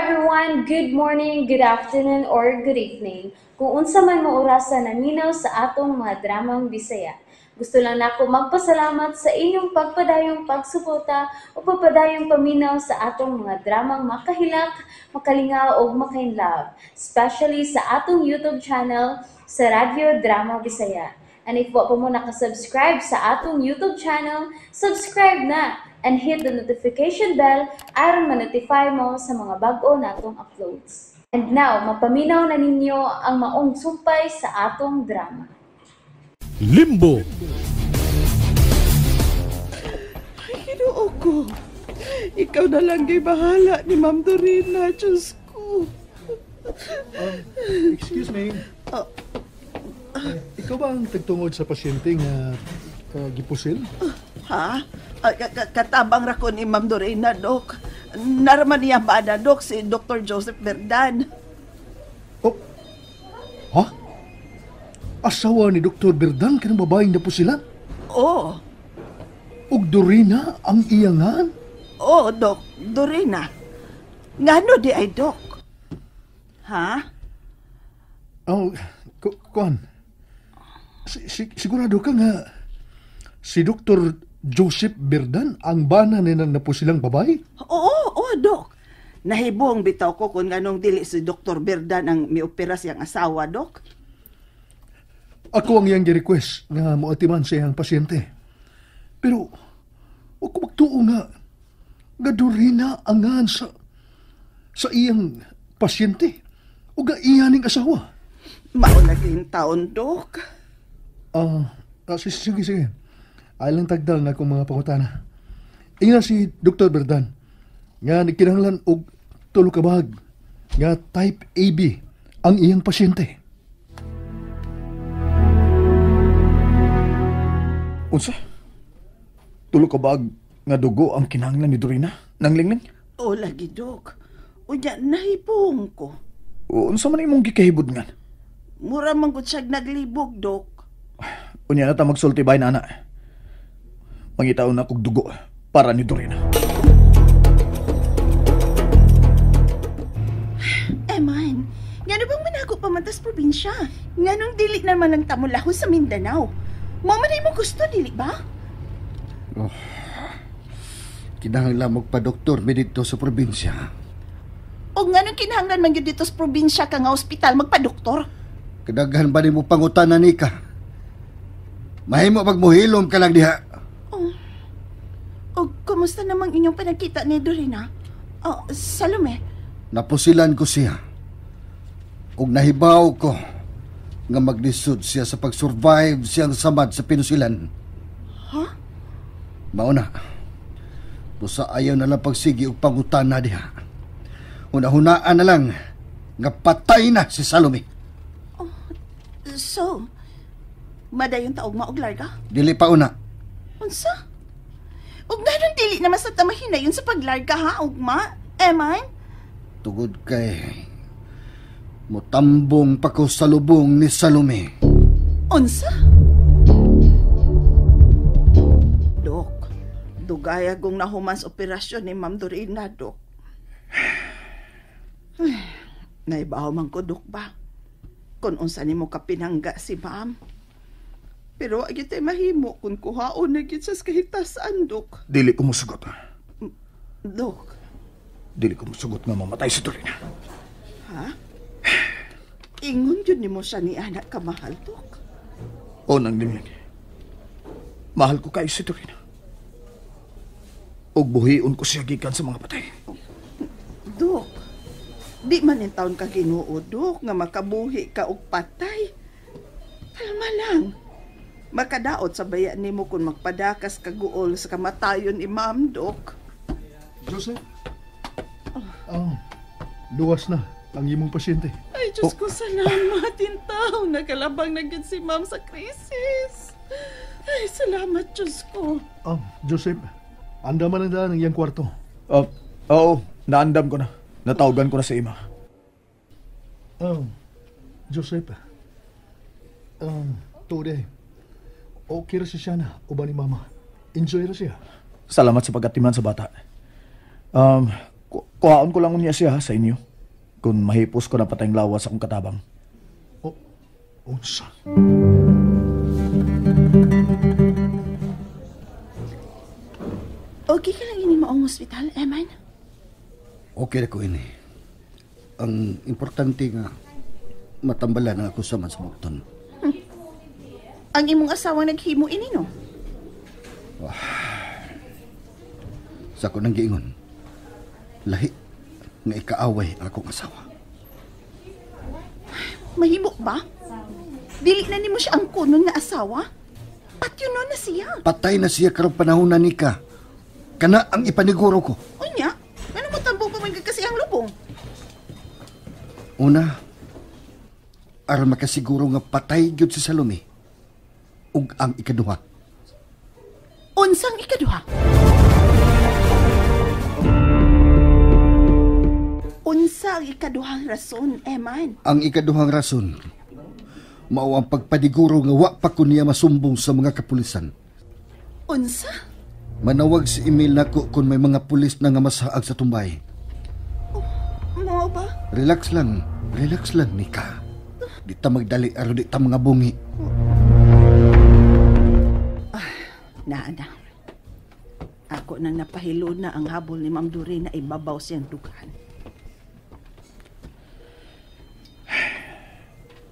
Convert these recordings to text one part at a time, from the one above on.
Everyone! Good morning, good afternoon, or good evening. Kung unsa man mo orasa naminaw sa atong mga dramang Bisaya. Gusto lang nako magpasalamat sa inyong pagpadayong pagsuporta o pagpadayong paminaw sa atong mga dramang makahilak, makalingaw o makainlove, especially sa atong YouTube channel sa Radyo Drama Bisaya. And if wa pa mo nakasubscribe sa atong YouTube channel, subscribe na and hit the notification bell aron ma-notify mo sa mga bag-o natong uploads. And now, mapaminaw na ninyo ang maong sumpay sa atong drama. Limbo. Ay, Ginoo ko. Ikaw na lang gay bahala ni Ma'am Dorina, Diyos ko. Excuse me. Ikaw ba ang tagtungod sa pasyente nga gipusil? Ha? Katabang ra ko ni Ma'am Dorina, Dok. Naraman niya ba na, Dok, si Dr. Joseph Berdan. Oh. Ha? Asawa ni Dr. Berdan kanang babaeng napusilan? Oo. Ug Dorina ang iyangan? Oo, Dok. Dorina. Ngano di ay, Dok? Ha? Oh, kuan. Sigurado ka nga si Dr. Joseph Berdan ang bana ni nang napusilang babae? Oo, oo, Dok. Nahibong bitaw ko kung nganong dili si Dr. Berdan ang miopera siyang asawa, Dok. Ako ang iyang gi-request nga moatiman sa iyang pasyente. Pero, wa ko magtuo nga nga Dorina ang ngan sa iyang pasyente o nga iya ning asawa. Mao lagi yung taon, Dok. Sige, sige. Ay lang tagdal na akong mga pangutana. Ingna si Dr. Berdan nga nagkinahanglan og tulo ka bahag nga type AB ang iyang pasyente. Unsa? Tulo ka bahag nga dugo ang kinahanglan ni Dorina? Nang lingling? O lagi, Dok. Unya, nahibong ko. Unsa man imong gikahibod nga? Mura man gud siyag naglibog, Dok. Unya na ta magsulti bay na, ana. Mangitaon na kog dugo para ni Dorina. Eman, ngano bang manago pa man tas probinsya? Nganong dili naman lang ta molahos sa Mindanao? Mao man imong gusto, dili ba? Oh, kinahanglan magpa-doktor mi didto sa probinsya. O nganong kinahanglan man gyud dito sa probinsya ka nga ospital magpa-doktor? Kadaghan ba nimo pangutana ni ka? Mahimo pag muhilom ka lang diha. Oh. O kumusta namang inyong panagkita ni Dorina? Oh, Salome. Napusilan ko siya. Ug nahibaw ko nga maglisod siya sa pag-survive siyang samad sa pinusilan. Ha? Mao na. Busa ayaw na lang pagsigi og pangutana diha. Una-hunaan na lang nga patay na si Salome. Oh, so, madayon taog maog larga? Dili pa una. Unsa? Ug nganong dili naman sa tamahinayon sa paglarga ha, ugma? Eman? Tugod kay mutambong pa ko sa lubong ni Salome. Unsa? Dok, dugay akong nahuman sa operasyon ni Ma'am Dorina, Dok. Ay, naibaw man ko, Dok, ba? Kung unsa nimo ka pinangga si Ma'am. Pero wa gyud tay mahimo kung kuhaon na gyud sa kahitasan, Dok. Dili ko musugot. Dok. Dili ko musugot nga mamatay si Dorina. Ha? Ingon yun nimo siya ni anak ka mahal, Dok. O, nang limling. Mahal ko kayo si Dorina. Ug buhion ko siya gikan sa mga patay. Dok, di man in taon ka Ginoo, Dok, nga makabuhi ka og patay. Kalma lang. Makadaot sa baya nimo kung magpadakas ka guol sa kamatayon ni Ma'am, Dok. Joseph? Oh, luwas na ang imong pasyente. Ay, Diyos ko, salamat, intaw. Nakalabang na gyud si Ma'am sa krisis. Ay, salamat, Diyos ko. Oh, Joseph, andaman na daan ang iyang kwarto. Oo, naandam ko na. Natawagan ko na sa ima. Oh, Joseph. Tude, okay ra siya na, uban ni Mama. Enjoy ra siya. Salamat sa pag-atiman sa bata. Kuhaon ko lang unya siya sa inyo. Kung mahipos ko na patayng lawas akong katabang. O, unsa? Okay ka lang ini maong hospital, Eman? Okay na ko ini. Ang importante nga matambalan ang ako sama sa bukton. Ang imong asawa naghimo ini, no? Sa ako nang giingon, lahi nga ikaaway ang akong asawa. Mahimo ba? Dili na nimo siya ang kunon nga asawa? Patyo no na siya. Patay na siya karong panahon na nika. Kana ang ipaniguro ko. Unya, ano mo tambong pa man kasi ang lubong? Una, aron makasiguro nga patay gyud si Salome ug ang ikaduha. Unsang ikaduha? Unsa ang ikaduhang rason, Eman? Ang ikaduhang rason, mao ang pagpaniguro nga wa pa ko niya masumbong sa mga kapulisan. Unsa? Manawag si Emil nako kung may mga pulis na nga masaag sa tumbay. Oh, mao ba? Relax lang Nika. Di ta magdali aron di ta mga bungi. Naa na. Ako nang napahilo na ang habol ni Ma'am Dorina ibabaw siyang dughan.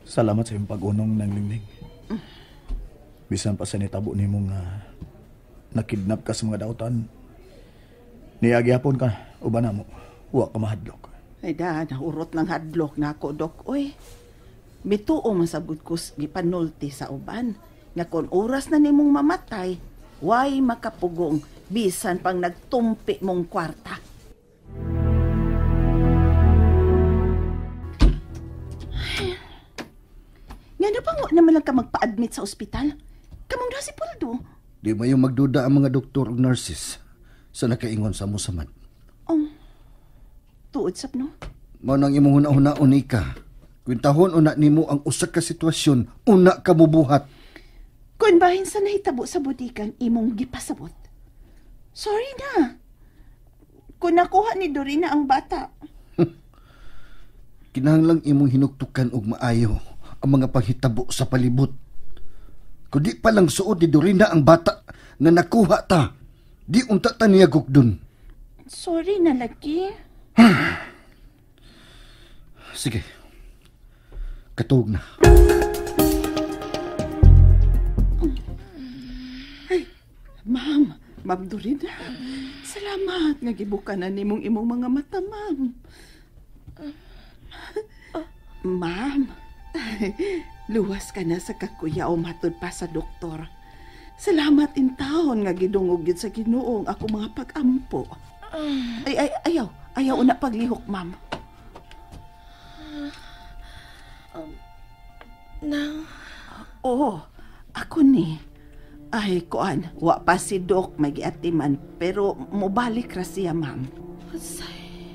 Salamat sa iyong pag-unong ng lingling. Bisan pa sa nitabo nimo nga nakidnap ka sa mga dautan. Niagyapon ka, uban na mo. Wa ka mahadlok. Ay da, nahurot ng hadlok na ako, Dok. Oy, mituo masabot ko gipanulti sa uban. Nga kung oras na nimong mamatay, way makapugong bisan pang nagtumpi mong kwarta. Ay, nga na bang wa naman lang ka magpa-admit sa ospital? Kamong duha si Puldo. Di mayo magduda ang mga doktor ug nurses sa nakaingon sa musamad. Oh, tuod sab no? Mao nang imong huna-hunaon nika. Kwintahon una nimo ang usa ka sitwasyon, una ka mubuhat. Kun bahin sa nahitabo sa budikan imong gipasabot. Sorry na. Kun nakuha ni Dorina ang bata. Kinahanglang imong hinuktukan og maayo ang mga panghitabo sa palibot. Kun di pa lang suod ni Dorina ang bata nga nakuha ta, di unta ta niya gukdon. Sorry na lagi. Sige. Katuog na. Ay, ma'am, Ma'am Dorina. Salamat nga gibuka na nimong imong mga mata, ma'am. Ma'am, luwas ka na sa kakuya o matod pa sa doktor. Salamat in taon nga gidungog gyud sa Ginoo ang ako mga pag-ampo. Ay, ayaw una paglihok, ma'am. Nang? Oo, ako ni. Ay, kuan, wa pa si Doc may giatiman, pero mobalik ra siya, ma'am. Unsay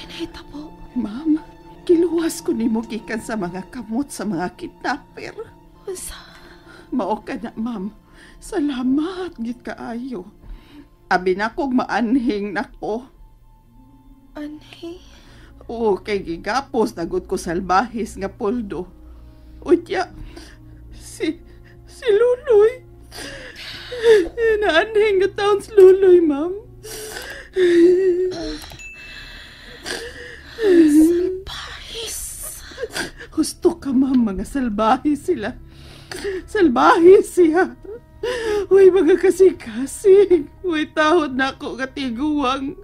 nahitabo? Ma'am, kiluwas ko nimo gikan sa mga kamot sa mga kidnapper. Unsa? Mao ka na, ma'am. Salamat gid kaayo. Abi na kog maanhing nako. Anhing? Oo, kay gigapos nagud ko salbahis nga poldo. Unya, si Luloy. Naanhing nga taon si Luloy, ma'am. Salbahis. Husto ka, ma'am. Mga salbahis sila. Salbahis siya. Uy, mga kasing-kasing. Uy, tahod na ako katiguang.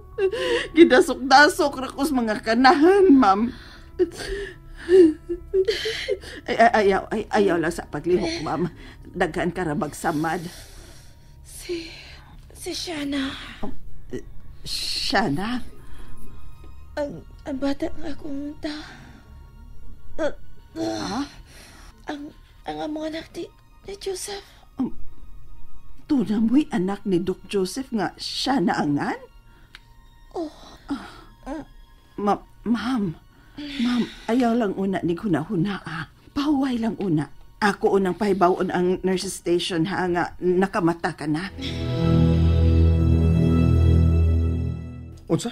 Gidasok-dasok ra ko sa mga kanahan, ma'am. Ay, ayaw lang sa paglihok, ma'am. Daghan ka ra magsamad. Si Shana. Shana? Ang bata nga akong ta. Ha? Ang among anak ni Joseph. Tuna mo'y anak ni Doc Joseph nga Shana angan? Oh. Ma'am, ayaw lang una ni huna-huna, ah. Pahuway lang una. Ako unang pahibawon ang nurse station, ha, nga nakamata ka na. Unsa?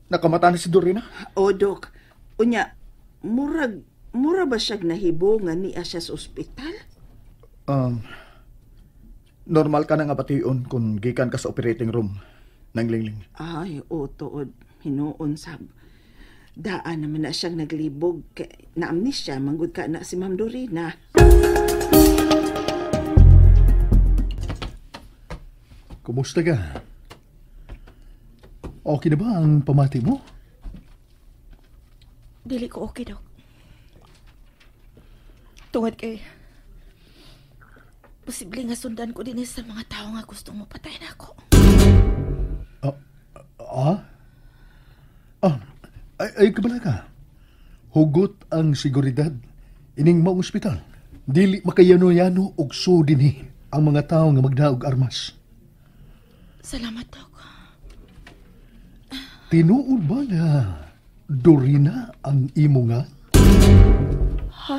Nakamata na si Dorina? O, Dok. Unya, murag, mura ba siyang nahibo nga niya siya sa ospital? Normal ka na nga bation kung gikan ka sa operating room ng Lingling. Ay, o, tuod. Hinuon, sab. Daan naman na siyang naglibog. Kay, na amnesia, manggod ka na si Ma'am Dorina. Kumusta ka? Okay na ba ang pamati mo? Dili ko okay, Dok. Tungod kay posible nga sundan ko din sa mga tao nga gustong mapatay na ako. Ah? Ah, ay, ay kabala ka. Hugot ang seguridad ining maong ospital. Dili makayano-yano og so dinhi ang mga tao nga magdaog armas. Salamat, Dok. Tinuod ba na Dorina ang imo nga? Ha?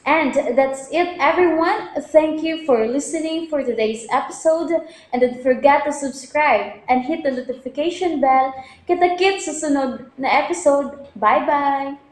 And that's it, everyone. Thank you for listening for today's episode. And don't forget to subscribe and hit the notification bell. Kita-kits sa sunod na episode. Bye-bye!